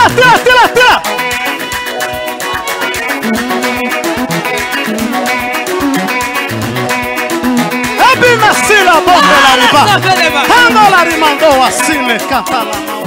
Tira, tira, tira, tira. Ebina bomba la riba. Hando la rimandò asine canta la mão.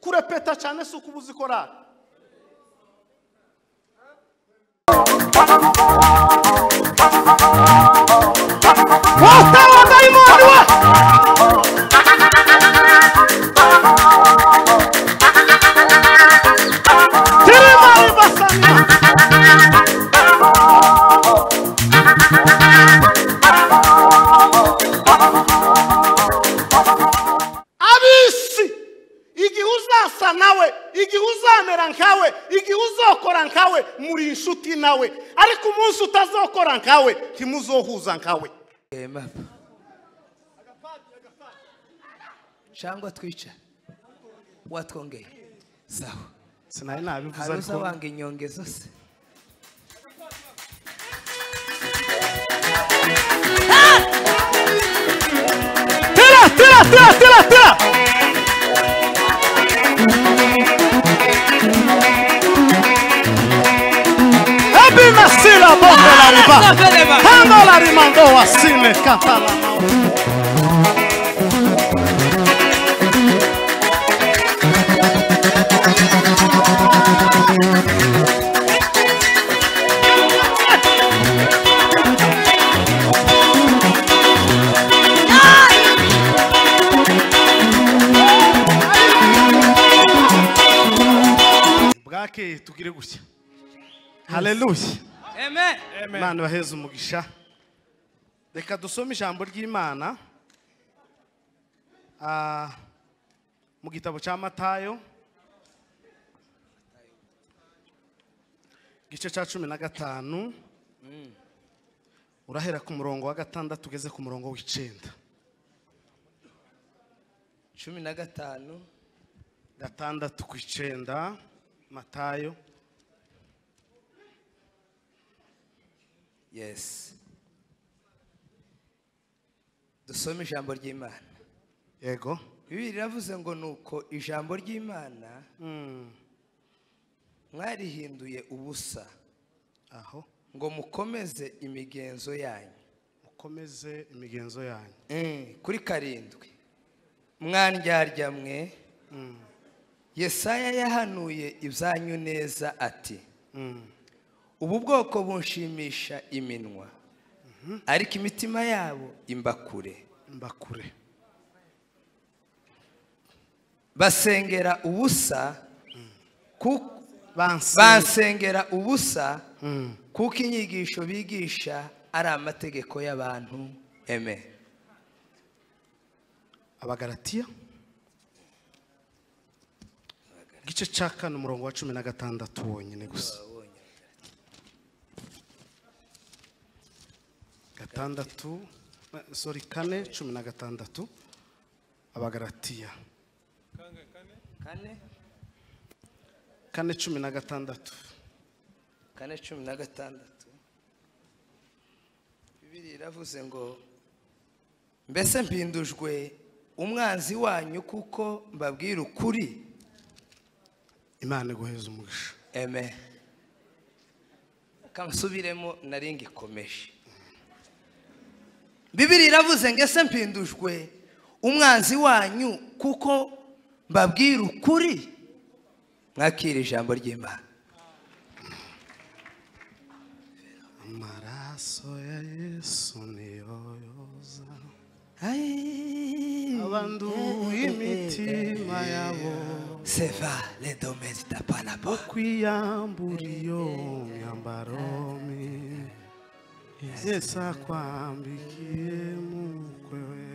Kurepeta cyane si ukubuza ikorari. Wotawa dayimoni we! Tirimari basanya! Abisi! Igihe uzasa nawe, igihe uzamera nkawe, igihe uzokora nkawe, muri inshuti nawe. Ariko umunsi utazokora nkawe, ntimuzohuza nkawe. Cyangwa twica watwongeye sawa. Sinari nabivuze ariko wanga inyongezo se. Tira, tira, tira, tira, tira. Ebina sila bomba la riba. Hando la rimandò asine canta la mão. Bwake tugire gutya. Haleluya. Amen. Imana ibaheze umugisha. Reka dusome ijambo ry'Imana mu gitabo cya Matayo igice cya 15 urahera ku murongo wa 6 tugeze ku murongo w'9. 15 6 ku 9 Matayo. Yes. Dusome ijambo ry'Imana. Yego. Bibiliya iravuze ngo nuko ijambo ry'Imana mwarihinduye ubusa aho ngo mukomeze imigenzo yanyu. Mukomeze imigenzo yanyu. Kuri 7. Mwandyarya mwe. Yesaya yahanuye ibyanyu neza ati ubu bwoko bunshimisha iminwa ariko imitima yabo imbakure. Imbakure. Basengera ubusa basengera ubusa kuko inyigisho bigisha ari amategeko y'abantu. Amen. Abagalatiya igice cya 4 umurongo wa 16 wonyine gusa. 6 sorry 4 16 Abagalatiya 4 16 4 16. Bibiliya iravuze ngo mbese mpindujwe umwanzi wanyu kuko mbabwira ukuri. Imana iguheze umugisha. Amen. Kamusubiremo naringi ikomeje. Bibiliya iravuze ngo ese mpindujwe umwanzi wanyu kuko mbabwira ukuri. Mwakira ijambo ry'Imana. Amaraso ya Yesu niyo yoza abantu imitima yabo. Seva le domaines d'Apalabo. Okwiyambura iyo myambaro mibi. Yesu akwambikiye mukwe we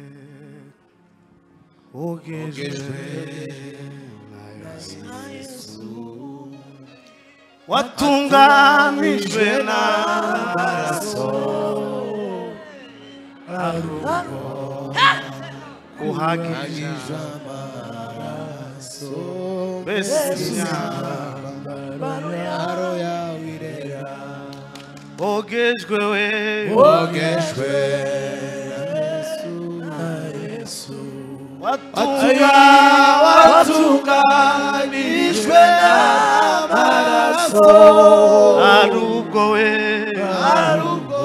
ogejwe na Yesu watunganijwe n'amaraso aruko kuhagije amaraso mbese imyambaro yawe irera ogejwe we ogejwe na Yesu watunganijwe n'amaraso arubwo we arubwo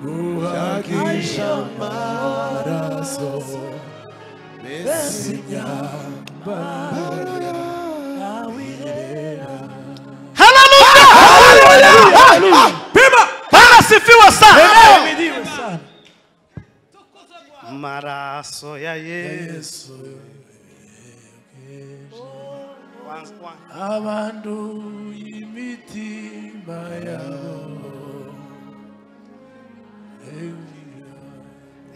uhagije amaraso mbese imyambaro yawe irera. Haleluya! Bwana asifiwe sana. Maraso ya Yesu abantu imitima yabo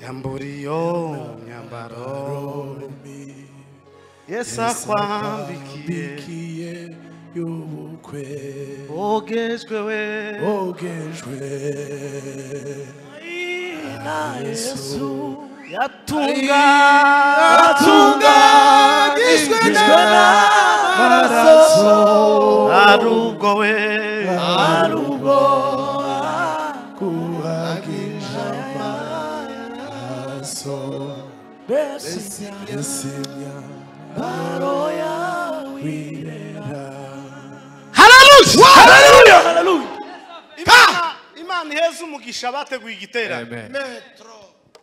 yamburiyo myambaro Yesu akwambikiye y'ubukwe ogejwe we ogejwe na Yesu yatunganijwe n'amaraso arubwo we arubwo kuhagije amaraso mbese imyambaro yawe irera. Haleluya! Haleluya! Haleluya! Imana iheze umugisha bateguye igiterane.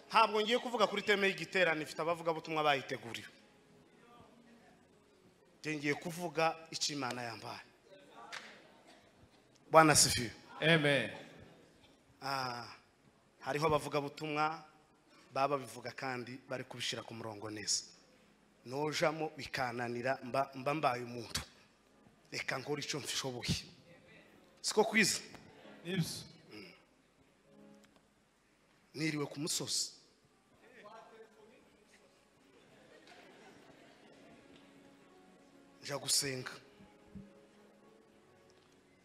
Ntabwo ngiye kuvuga kuri teme y'igiterane, ifite abavugabutumwa bayiteguriwe. Ngiye kuvuga icyo Imana yambaye. Bwana asifiwe. Amen. Hariho abavugabutumwa baba bivuga kandi bari kubishyira ku murongo neza. Nojamo bikananira mba mbaye umuntu. Reka nkore icyo mfishoboye. Siko kwiza? Nibyo. Niriwe ku musozi. Nja gusenga.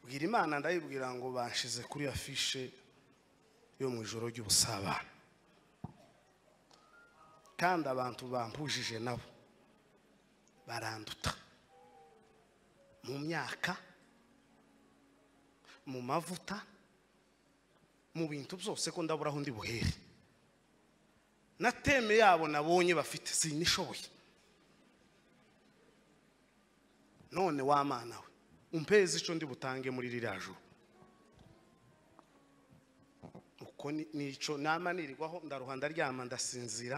Bwira Imana ndayibwira ngo banshize kuri afishe yo mu ijoro ry'ubusabane. Kandi abantu bampujije nabo baranduta. Mu myaka, mu mavuta, mu bintu byose ko ndabura aho ndi buhere. Na teme yabo nabonye bafite sinishoboye. None wa Mana we umpeze ico ndi butange muri ririya joro. Uko nico nama nirirwaho ndaruha ndaryama ndasinzira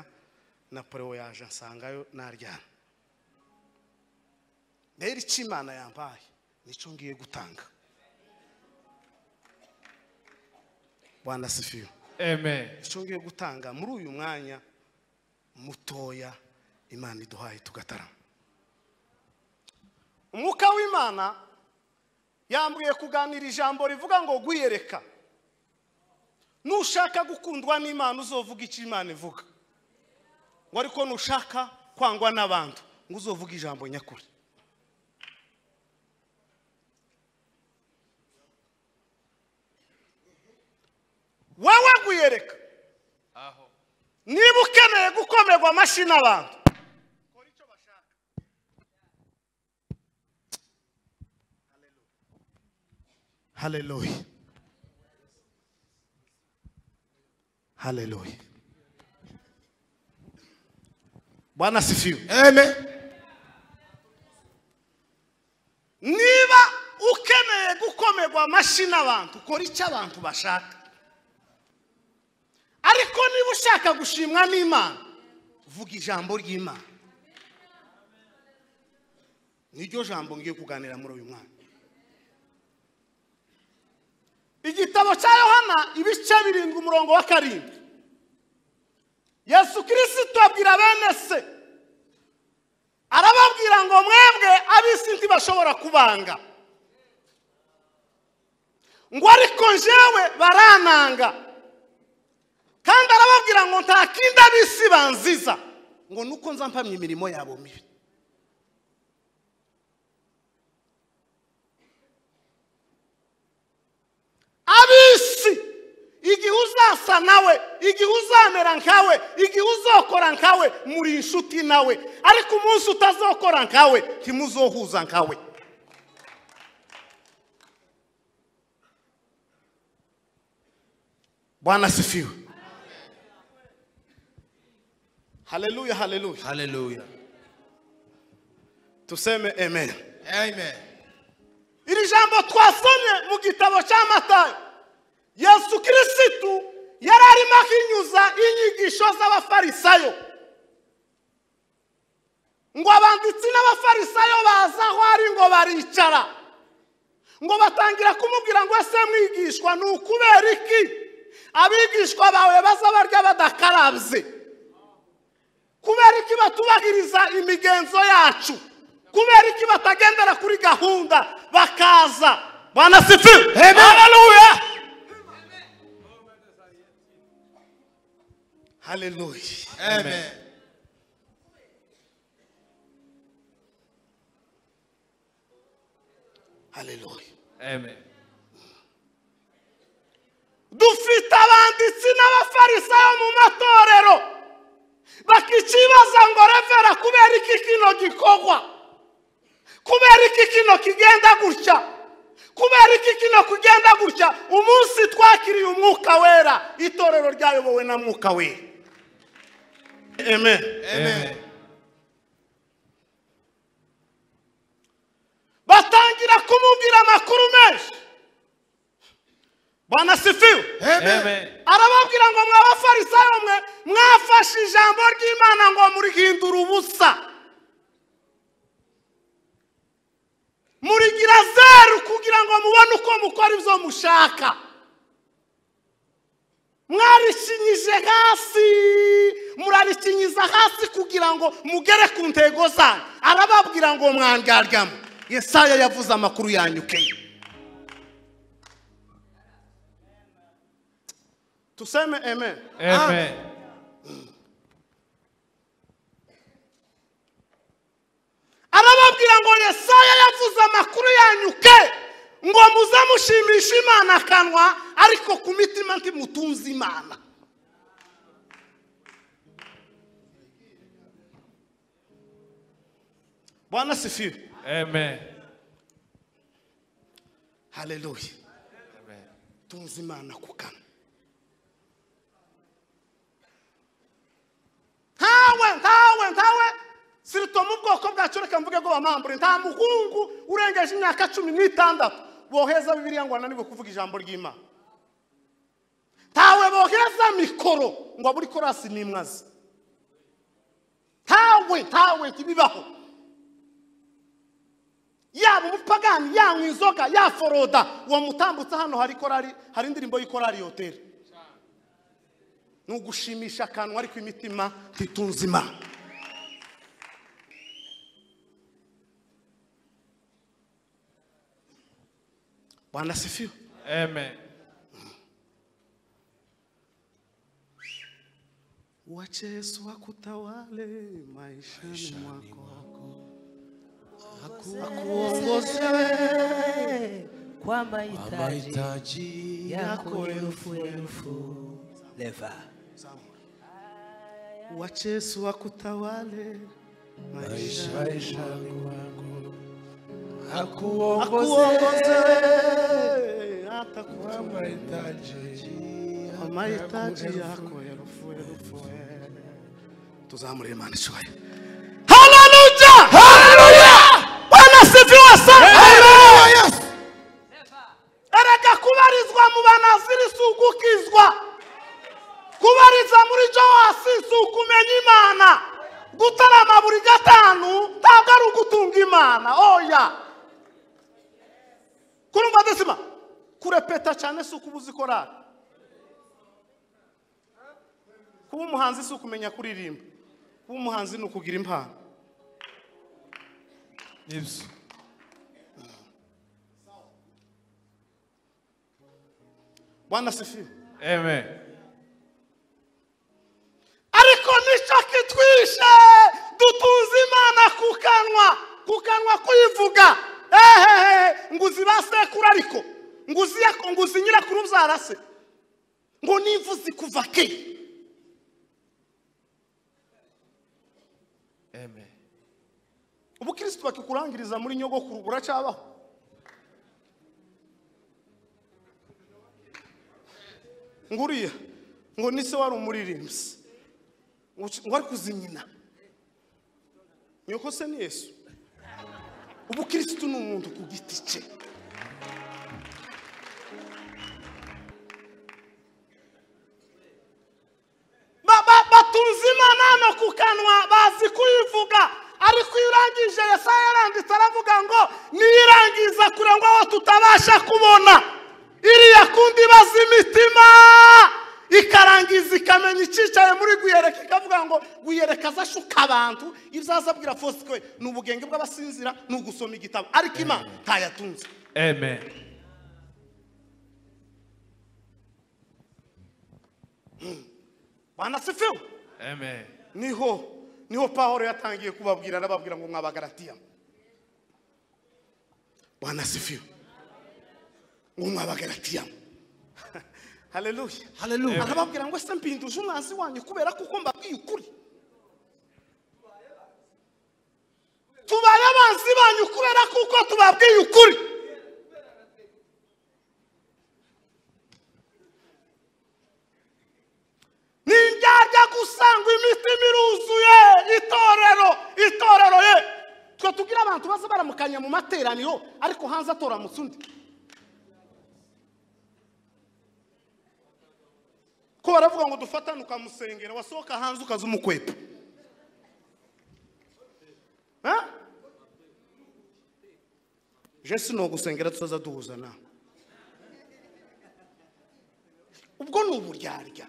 na Napoleon yaje nsangayo naryama. Rero icyo Imana yambaye nico ngiye gutanga. Bwana asifiwe. Amen. Icyo ngiye gutanga muri uyu mwanya mutoya Imana iduhaye tugatarama. Umwuka w'Imana yambwiye kuganira ijambo rivuga ngo gwiyereka. Nushaka gukundwa n'Imana uzovuga icyo Imana ivuga. Ngo ariko nushaka kwangwa n'abantu ngo uzovuga ijambo nyakuri. Wewe gwiyereka. Aho. Niba ukeneye gukomerwa amashyi n'abantu, kora icyo bashaka. Haleluya. Haleluya. Bwana asifiwe. Amen. Niba ukeneye gukomerwa amashyi n'abantu, kora icyo abantu bashaka. Ariko niba ushaka gushimwa n'Imana, vuga ijambo ry'Imana. Niryo jambo ngiye kuganira muri uyu mwanya. Igitabo cya Yohana ibice 7 umurongo wa 7. Yesu Kristo abwira bene se, arababwira ngo mwebwe ab'isi ntibashobora kubanga, Ngo ariko njewe barananga. Kandi arababwira ngo nta kindi ab'isi banziza, ngo nuko nza mpamya imirimo yabo mibi. Ab'isi, igihe uzasa nawe, igihe uzamera nkawe, igihe uzokora nkawe, muri inshuti nawe. Ariko umunsi utazokora nkawe, ntimuzohuza nkawe. Bwana asifiwe. Haleluya, haleluya. Haleluya. Tuseme amen. Amen. Iri jambo twasomye mu gitabo cya Matayo, Yesu Kristo yari arimo akinyuza inyigisho z'abafarisayo. Ngo abanditsi n'abafarisayo baza aho ari ngo baricara, ngo batangira kumubwira ngo ese mwigishwa, ni ukubera iki abigishwa bawe baza barya badakarabye? Kubera iki batubahiriza imigenzo yacu? Kubera iki batagendera kuri gahunda bakaza? Bwana asifiwe. Haleluya. Haleluya. Amen. Haleluya. Amen. Dufite abanditsi n'abafarisayo mu matorero bakikibaza ngo revera, kubera iki kino gikorwa? Kubera iki kino kigenda gutya? Kubera iki kino kugenda gutya? Umunsi twakiriye umwuka wera, itorero ryayobowe na mwuka wera. Amen. Amen. Batangira kumubwira amakuru menshi. Bwana asifiwe. Amen. Arababwira ngo mwa bafarisayo mwe, mwafashe ijambo ry'Imana ngo murihindura ubusa, murigira zeru kugira ngo mubone uko mukora ibyo mushaka. Mwarishinyije hasi, murarikinyiza hasi kugira ngo mugere ku ntego zanyu. Arababwira ngo mwangaryamo. Yesaya yavuze amakuru yanyu ke. Tuseme amen. Amen. Arababwira ngo Yesaya yavuze amakuru yanyu ke, ngo muzamushimisha Imana akanwa, ariko ku mitima ntimutunze Imana. Bwana asifiwe. Amen. Haleluya. Amen. Tunze Imana ku kanwa. Ntawe sirito mu bwoko bwacu, reka mvuge ngo bamambure, nta muhungu urengeje imyaka 16 boheza Bibiliya ngo ananirwe kuvuga ijambo ry'Imana. Ntawe boheza mikoro ngo aburi korasi n'imwazi. Ntawe ntibibaho. Yaba umupagani, yanywa inzoga, yaforoda, uwo mutambutse hano hari korari, hari indirimbo y'ikorari yotera. Nugushimisha akanwa ariko imitima ntitunze Imana. Bwana asifiwe. Amen. Wache Yesu akutawale maishani mwako, akuongoze kwa mahitaji yako elfu elfu. Leva. Wache Yesu akutawale maishani mwako, akuongoze hata kwa mahitaji yako elfu elfu. Tuzamure Imana ishwaye. Haleluya! Haleluya! Bwana asifiwe sana. Haleluya! Erega kubarizwa mu banaziri si ugukizwa. Kubariza muri Joasi si ukumenya Imana. Gutarama buri gatanu ntabwo ari ugutunga Imana. Oya. Kurumva desima? Kurepeta cyane si ukubuza ikorari. Kuba umuhanzi si ukumenya kuririmba. Kuba umuhanzi ni ukugira impano. Nibyo. Bwana sifiwe. Amen. Ariko nicyo kitwishe, dutuze Imana ku kanwa kuyivuga. Ehehe, nguzi basekuru ariko nguzi nyirakuru byarase ngo nivuze kuva ke. Amen. Ubukristo bakikurangiriza muri nyogokuru buracabaho. Nguriya ngo nise wari umuririmbyi ngo ari kuzinyina nyoko se ni Yesu. Ubukristo ni umuntu ku giti cye. Batunze Imana no ku kanwa, bazi kuyivuga, ariko iyo urangije Yesaya yaranditse aravuga ngo niyirangiza kure ngo aho tutabasha kubona iriya kundi bazi imitima, ikarangiza ikamenya icyicaye muri Gwiyereka, ikavuga ngo Gwiyereka azashuka abantu ibyo azabwira Fosike ni ubugenge bw'abasinzira, ni ugusoma igitabo, ariko Imana ntayatunze. Amen. Bwana sifiwe. Amen. Niho Pawulo yatangiye kubabwira, arababwira ngo mwabagaratiya. Bwana sifiwe. Ngo mwabagaratiya. Haleluya. Haleluya. Arababwira ngo se mpinduje umwanzi wanyu kubera kuko mbabwiye ukuri. Tubaye abanzi banyu kubera kuko tubabwiye ukuri. Nindyarya gusanga imitima iruzuye itorero ye. Twe tugira abantu baza baramukanya mu materaniro ariko hanze atoramutse undi. Ko baravuga ngo dufatane ukamusengera, wasohoka hanze ukaza umukwepa. Je sino gusengera tuzaza duhuza nawe. Ubwo ni uburyarya,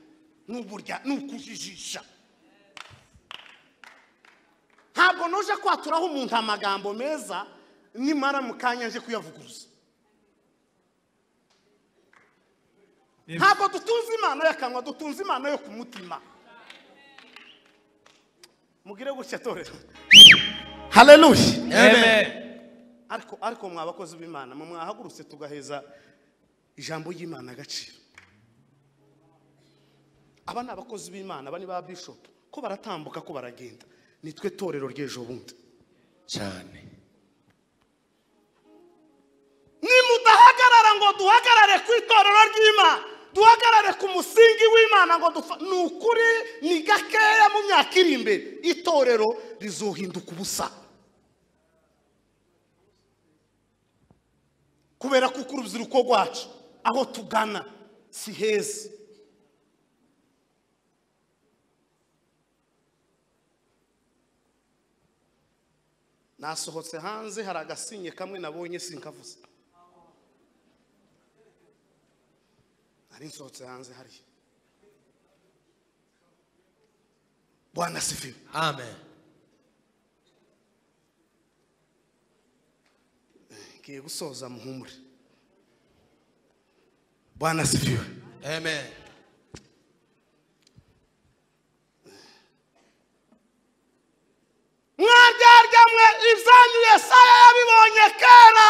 ni ukujijisha. Ntabwo nuje kwaturaho umuntu amagambo meza nimara mu kanya nje kuyavuguruza. Ntabwo dutunze Imana y'akanwa, dutunze Imana yo ku mutima. Mugire gutya torero. Haleluya. Amen. Ariko mwa bakozi b'Imana mwe mwahagurutse tugaheza ijambo ry'Imana agaciro. Aba ni abakozi b'Imana, aba ni ba bishop, ko baratambuka ko baragenda. Nitwe torero ry'ejo bundi cyane. Nimudahagarara ngo duhagarare ku itorero ry'Imana, duhagarare ku musingi w'Imana ngo ni ukuri ni gakeya mu myaka iri imbere itorero rizohinduka ubusa. Kubera kuko urubyiruko rwacu aho tugana si heza. Nasohotse hanze hari agasinye kamwe nabonye sinkavuze. Nari nsohotse hanze hariya. Bwana sifiwe. Amen. Ngiye gusoza muhumure. Bwana sifiwe. Amen. Mwaryarya mwe ibyanyu Yesaya yabibonye kera.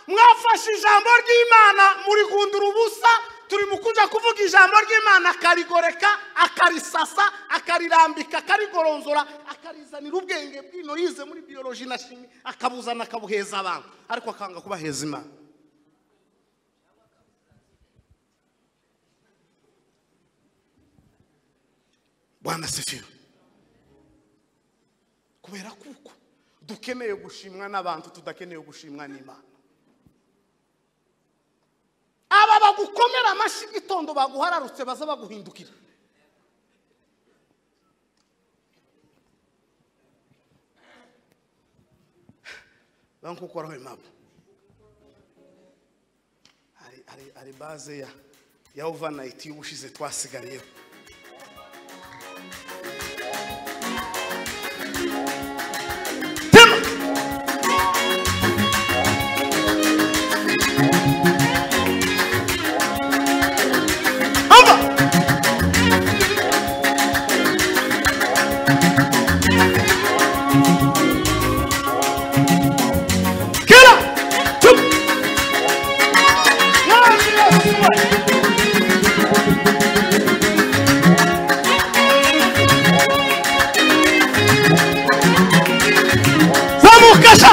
Mwafashe ijambo ry'Imana murigundura ubusa. Turi mu kuja kuvuga ijambo ry'Imana akarigoreka, akarisasa, akarirambika, akarigoronzora, akarizanira ubwenge bwino yize muri biology na chimie, akabuzana akabuheza abantu, ariko akanga kubaheza Imana. Bwana sifiwe. Kubera kuko dukeneye gushimwa n'abantu, tudakeneye gushimwa n'Imana. Aba bagukomera amashyi gitondo baguhararutse baza baguhindukira. Bankukoraho imabo. Hari base ya overnight y'ubushize twasigariyeho. Zamukasha.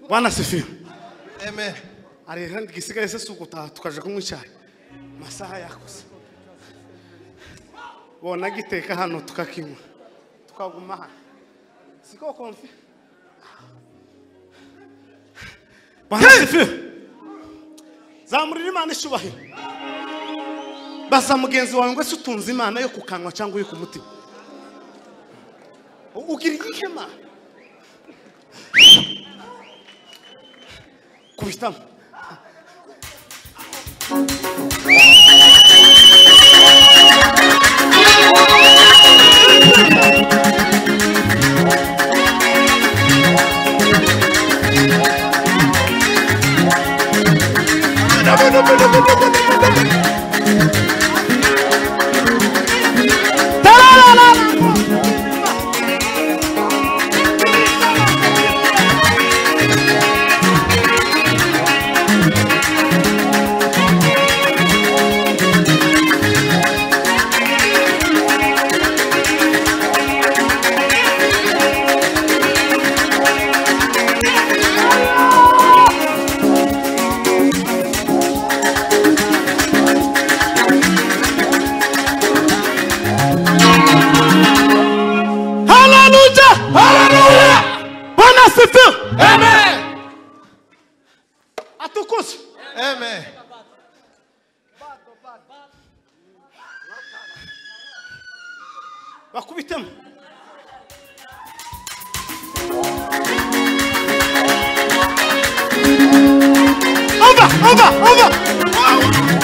Bwana sifiwe. Amen. Ari handi gisigaye se sugutaha tukaje kunywa icyayi. Masaha yakoze. Bona giteka hano tukakinywa. Tukaguma hano. Siko konfi. Bwana sifiwe. Zamurira Imana ishubahiro. Baza mugenzi wawe ngo se utunze Imana yo kukanwa cyangwa yo kumutima. Ugira igihema. Kubitamo. Bakubitemo. Over, over, over.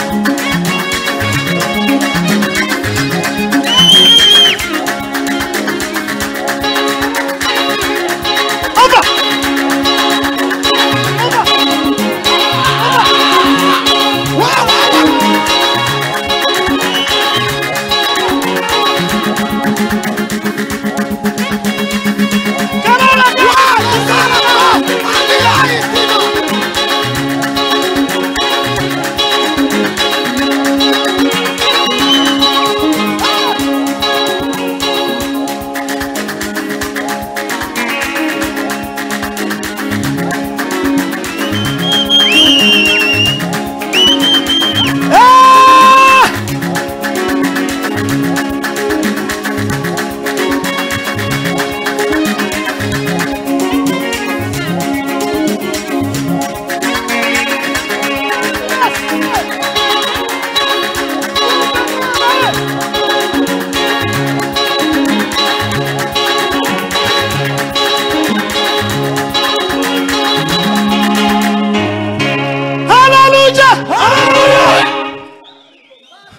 Over. Over. Over.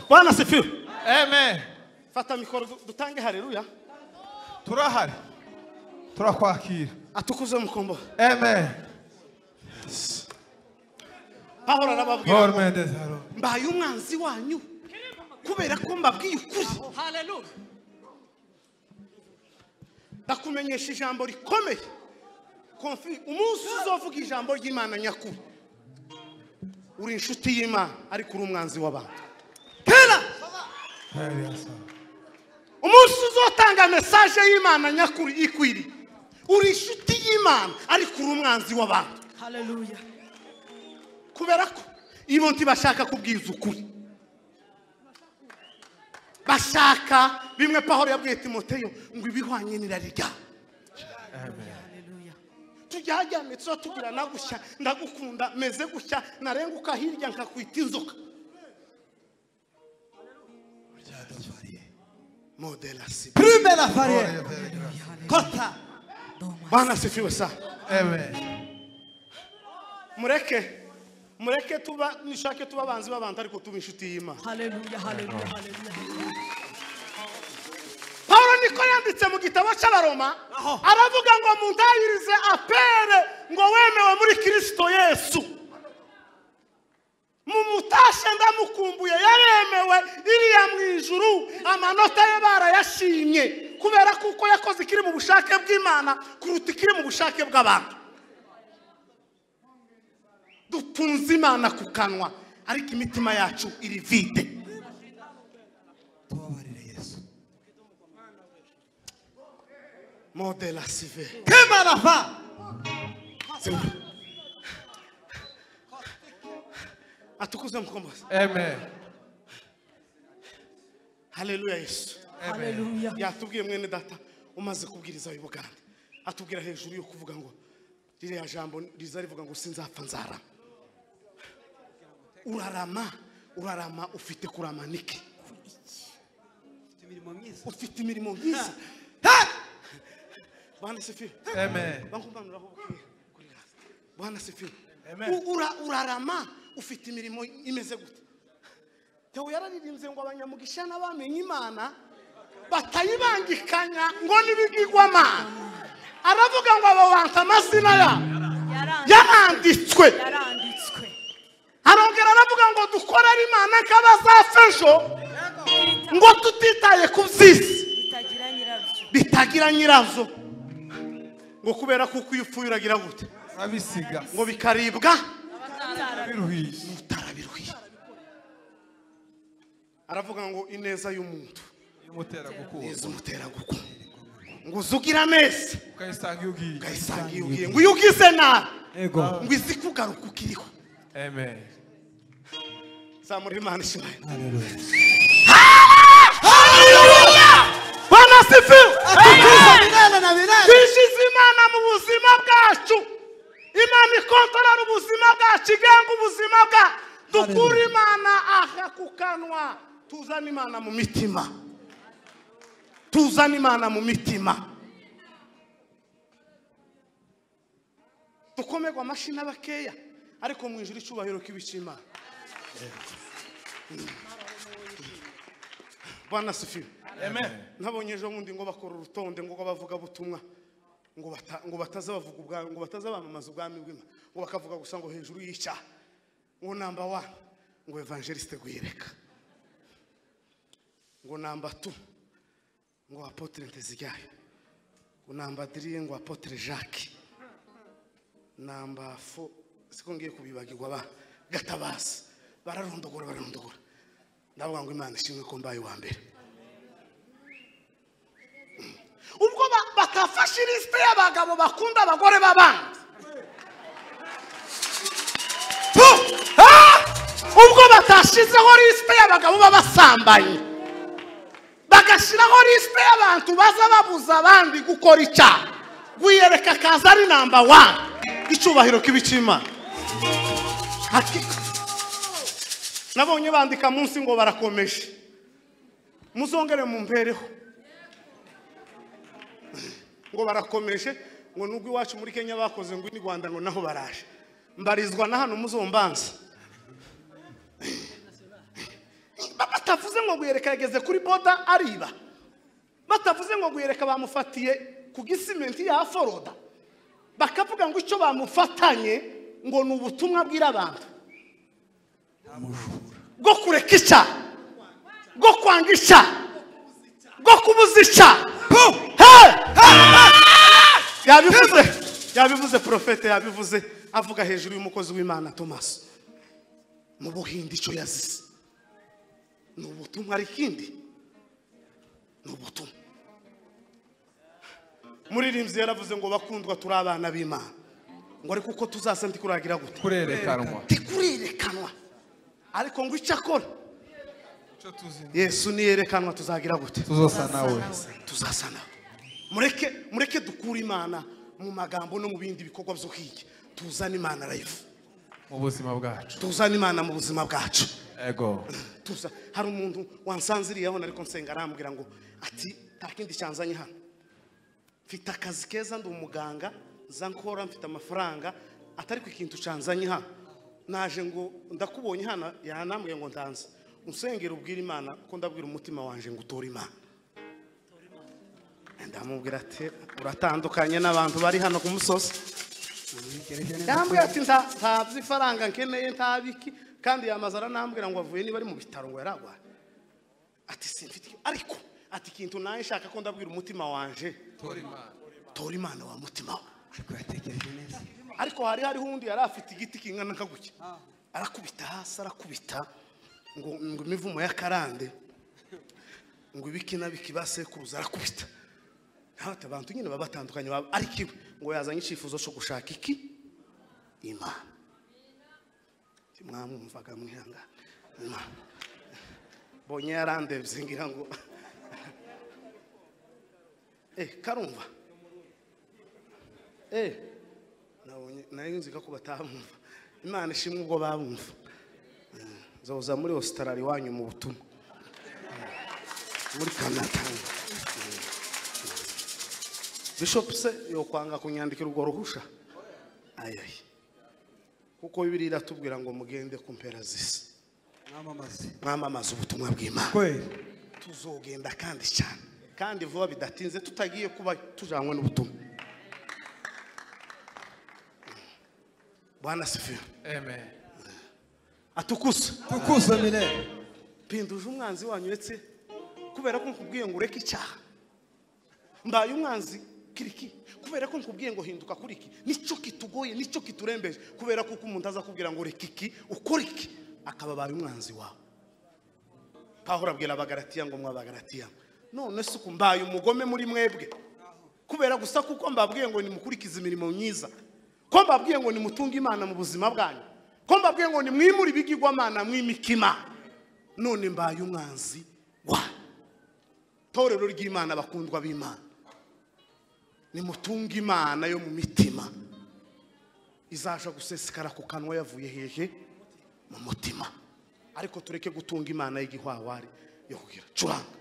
Bwana sifiwe. Amen. Fata mikoro dutange haleluya. Turahari. Turakwakira. Atukuze mukombo. Amen. Pawulo arababwira. Mbaye umwanzi wanyu kubera ko mbabwiye ukuri. Haleluya. Ndakumenyesha ijambo rikomeye. Konfi umunsi uzovuga ijambo ry'Imana nyakuri. Uri inshuti y'Imana ariko uri umwanzi w'abantu. Kera umunsi uzotanga message y'Imana nyakuri ikwiri. Uri inshuti y'Imana ariko uri umwanzi w'abantu. Haleluya. Kubera ko ibo ntibashaka kubwiza ukuri, bashaka bimwe Pawulo yabwiye Timoteyo ngo ibihwanye n'irari ryabo. Tujyajyane tuba tugira nagushya, ndagukunda meze gushya, narenguka hirya nkakwita inzoka. Bwana asifiwe sana. Amen. Mureke tuba nishake tuba abanzi b'abantu ariko tuba inshuti y'Imana. Hallelujah, hallelujah, hallelujah. Paulo niko yanditse mu gitabo cy'Abaroma, aravuga ngo muntahirize apere ngo wemewe muri Kristo Yesu. Mumutashe ndamukumbuye, yaremewe iriya mu ijuru, amanota ye barayashimye kubera kuko yakoze ikiri mu bushake bw'Imana kuruta ikiri mu bushake bw'abantu. Dutunze Imana ku kanwa ariko imitima yacu iri vide. Tubabarire Yesu. Modela sive. Kemarafa. Atukuze mkombozi. Amen. Haleluya Yesu. Haleluya. Yatubwiye mwene data umaze kubwiriza uyu Bugande, atubwira hejuru yo kuvuga ngo ririya jambo riza rivuga ngo sinzapfa nzarama. Urarama, urarama ufite kurama niki? Ufite imirimo myiza. Bwana sifiwe. Amen. Bwana sifiwe. Urarama ufite imirimo imeze gute? Theo yararirimbye ngo abanyamugisha n'abamenye Imana batayibangikanya ngo nibigirwamana. Aravuga ngo abo bantu amazina yabo yaranditswe. Arongera aravuga ngo dukorere Imana nk'abazapfa ejo, ngo tutitaye ku by'isi bitagira nyirazo, ngo kubera kuko iyo upfuye uragira gute? Abisiga. Ngo bikaribwa utarabiruhiye. Aravuga ngo ineza y'umuntu imutera gukunda, ngo uzugira neza ukayisanga iyo ugiye, ukayisanga iyo ugiye, ngo iyo ugize nabi ngo izi kugaruka ukiriho. Amen. Zamura Imana ishimwe. Haleluya. Bwana asifiwe. Twishyize Imana mu buzima bwacu. Imana ikontorora ubuzima bwacu, igenga ubuzima bwacu. Dukura Imana aha ku kanwa, tuzana Imana mu mitima. Tuzana Imana mu mitima. Dukomerwa amashyi n'abakeya, ariko mu ijuru icyubahiro k'ibishima. Bwana asifiwe. Amen. Nabonye ejo bundi ngo bakora urutonde ngo bavuga butumwa, ngo bataza bavuga ubwami, ngo bataza bamamaza ubwami bw'Imana, ngo bakavuga gusa ngo hejuru y'icyaha, ngo number 1 ngo evangeliste Gwireka, ngo number 2 ngo apotre Nteziryayo, ngo number 3 ngo apotre Jacques, number 4 siko ngiye kubibagirwa ba Gatabazi. Bararondogora bararondogora. Ndavuga ngo Imana ishimwe ko mbaye wa mbere. Ubwo batafashe liste y'abagabo bakunda abagore b'abandi, ubwo batashizeho liste y'abagabo b'abasambanyi, bagashyiraho liste y'abantu baza babuza abandi gukora icyaha, Gwiyereka kaza ari number 1. Icyubahiro k'ibicima. Nabonye bandika munsi ngo barakomeje, muzongere mumpereho ngo barakomeje, ngo nubwo iwacu muri Kenya bakoze ngo ni Rwanda ngo naho baraje. Mbarizwa na hano muzombanza. Batavuze ngo Gwiyereka yageze kuri boda ariba, batavuze ngo Gwiyereka bamufatiye ku gisimenti ya foroda, bakavuga ngo icyo bamufatanye ngo ni ubutumwa bwira abantu bwo kureka icyaha, bwo kwanga icyaha, bwo kubuza icyaha. Yabivuze profete, yabivuze avuga hejuru y'umukozi w'Imana Thomas mu Buhindi. Icyo yazize ni ubutumwa, ari ikindi ni ubutumwa. Muririmbyi yaravuze ngo bakundwa turi abana b'Imana, Ngo ariko uko tuzasa ntikuragira gute? Kurerekanwa. Tikurerekanwa. Ariko ngo icyo akora Yesu niyerekanwa tuzagira gute? Tuzosa nawe. Tuzasa nawe. Mureke mureke dukure Imana mu magambo no mu bindi bikorwa byo hirya. Tuzane Imana live mu buzima bwacu. Tuzane Imana mu buzima bwacu. Ego. Tuza hari umuntu wansanziriyeho ariko nsenga arambwira ngo ati nta kindi cyanzanye hano. Mfite akazi keza ndi umuganga nza nkora mfite amafaranga atari ku kintu cyanzanye hano. Naje ngo ndakubonye hano yanambwiye ngo ndanze. Unsengera ubwira Imana ko ndabwira umutima wanje ngo utore Imana. Ndamubwira ati uratandukanye n'abantu bari hano ku musozi. Yambwiye ati nta by'ifaranga nkeneye nta biki kandi yamaze aranambwira ngo avuye niba ari mu bitaro ngo yaragwaye. Ati simfite ariko ati ikintu naye nshaka ko ndabwira umutima wanje tora Imana. Tora Imana wa mutima we. Ariko yatekereje neza. Ariko hari hariho undi yari afite igiti kingana nka gutya. Arakubita hasi arakubita ngo imivumo y'akarande ngo ibiki na biki basekuruza arakubita. Hata abantu nyine babatandukanye ariko iwe ngo yazanye icyifuzo cyo gushaka iki? Imana. Mwamwumvaga mwihanga. Imana. Bonye yarandebye ngira ngo karumva. Nabonye nayo nzika ko batamwumva. Imana ishimwe ubwo babumva. Nzoza muri Australia wanyu mu butumwa. Muri Canada. Bishop se yokwanga kunyandikira urwo ruhusha. Ayayi. Kuko Bibiliya iratubwira ngo mugende ku mpera z'isi. Mwamamaze. Mwamamaze ubutumwa bw'Imana. Kweli. Tuzogenda kandi cyane. Kandi vuba bidatinze tutagiye kuba tujanywe n'ubutumwa. Bwana asifiwe. Amen. Atukusa. Tukusa milele. Pinduje umwanzi wanyu uretse kubera ko nkubwiye ngo ureke icyaha. Mbaye umwanzi kiriki kubera ko nkubwiye ngo hinduka kuri iki nico kitugoye nico kiturembeje kubera ko umuntu azakubwira ngo reka iki ukora iki akaba baye umwanzi wawe. Pawulo abwira Abagalatiya ngo mwabagalatiya none se uku mbaye umugome muri mwebwe kubera gusa kuko mbabwiye ngo nimukurikize imirimo myiza, ko mbabwiye ngo nimutunge Imana mu buzima bwanyu, ko mbabwiye ngo nimwimure ibigirwamana mwimikima, none mbaye umwanzi wa torero ry'Imana. Bakundwa b'Imana, nimutunge Imana yo mu mitima izaja gusesekara ku kanwa yavuye hehe? Mu mutima. Ariko tureke gutunga Imana y'igihwahwari yo kugira curanga.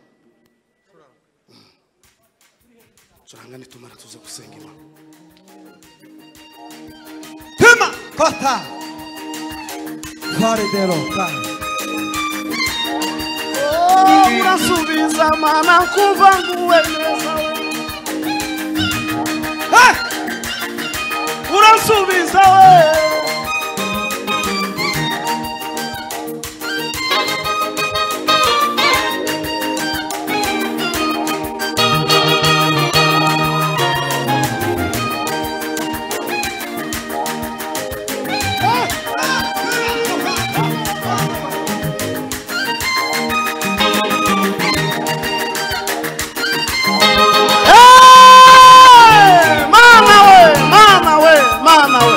Curanga nitumara tuze gusenga Imana. Tema kota fare dero ka. Urasubiza mana kuva nguwe neza. Urasubiza we. Mama we, mama we.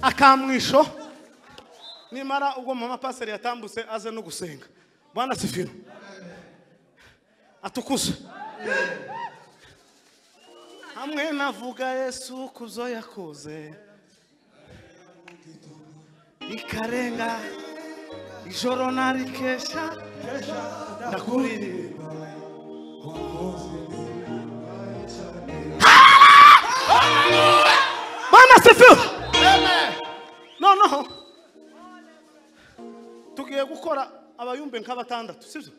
Akamwisho nimara ubwo mama pastor yatambutse aze no gusenga. Bwana sifiwe. Atukuze. Hamwe navuga Yesu kuzo yakoze ikarenga ijoro narikesha ndakuririmba. Bwana sifiwe. No. Tugiye gukora abayumbe nk'abatandatu, sibyo?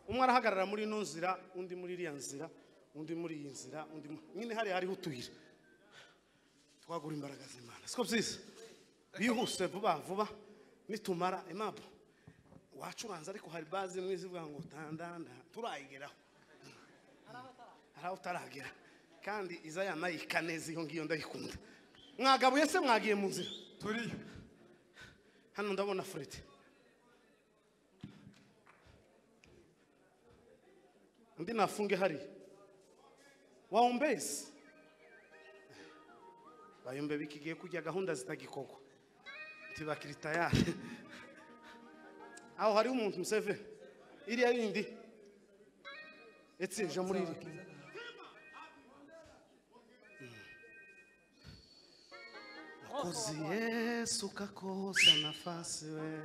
Umwe arahagarara muri ino nzira, undi muri iriya nzira, undi muri iyi nzira, undi nyine hari hariho utuyira. Twagura imbaraga z'Imana. Siko byiza. Bihuse vuba vuba nitumara imabo. Wacuranza ariko hari bazi mwizi ivuga ngo tandanda turayigeraho. Hari utaragera. Kandi iza yanayika neza iyo ngiyo ndayikunda. Mwagabuye se mwagiye mu nzira? Turiyo. Hano ndabona Fred. Ndi nafunge hari. Waombezi. Bayombe bikigiye kujya gahunda zitagikogwa. Tibakiri tayari. Aho hari umuntu Museveni. Iriya yindi. Etse je muri iri. Mokozi Yesu kakosa nafasi we.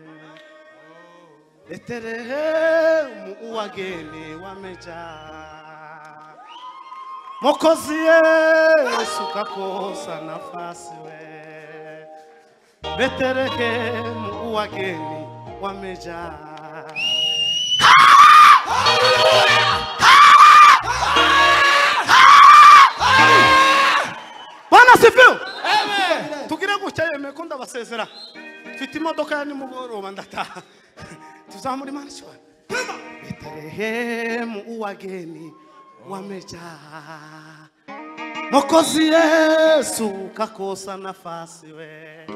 Betelehemu wageni wamejaa. Mokozi Yesu kakosa nafasi we. Betelehemu wageni wamejaa. Bwana sifiwe. Amen. Tugire gutya yemeye ko ndabasezera. Mfite imodoka ya nimugoroba ndataha. Tuzamura Imana ishobora. Betelehemu wageni wamejaa. Mokozi Yesu kakosa nafasi we.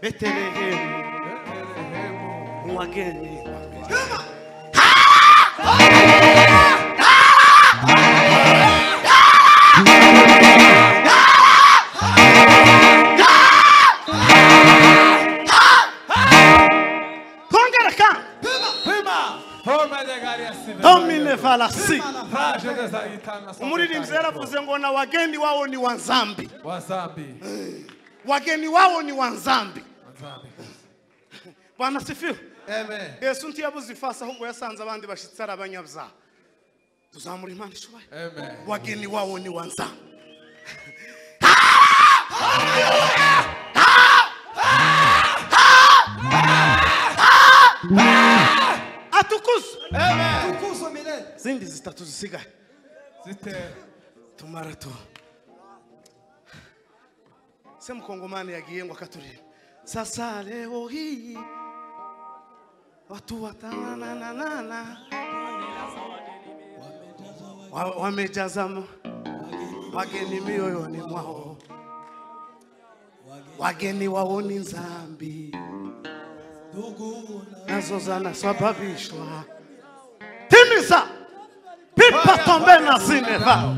Betelehemu wageni wamejaa. Twongere kandi. Pima. Forma de gari Domine valasi. Traje de itana. Umuririmbyi yaravuze ngo na wageni wao ni wanzambi. Wazambi. Wageni wao ni wanzambi. Wazambi. Bwana sifiwe. Amen. Yesu ntiyabuze ifasi ahubwo yasanze abandi bashitsi ari abanyabyaha. Tuzamura Imana ishoboye. Amen. Wageni wao ni wanzambi. Atukuzwe. Amen. Tukuzwe milele. Zindi zitatu zisigaye. Zite. Tumara tu. Se mkongomani yagiye ngo akatureba. Sasa leo hii watu watananana wamejaza wageni mioyoni mwao, wageni wao ni nzambi nazo zanasababishwa. Timiza pipa tombe na zineva.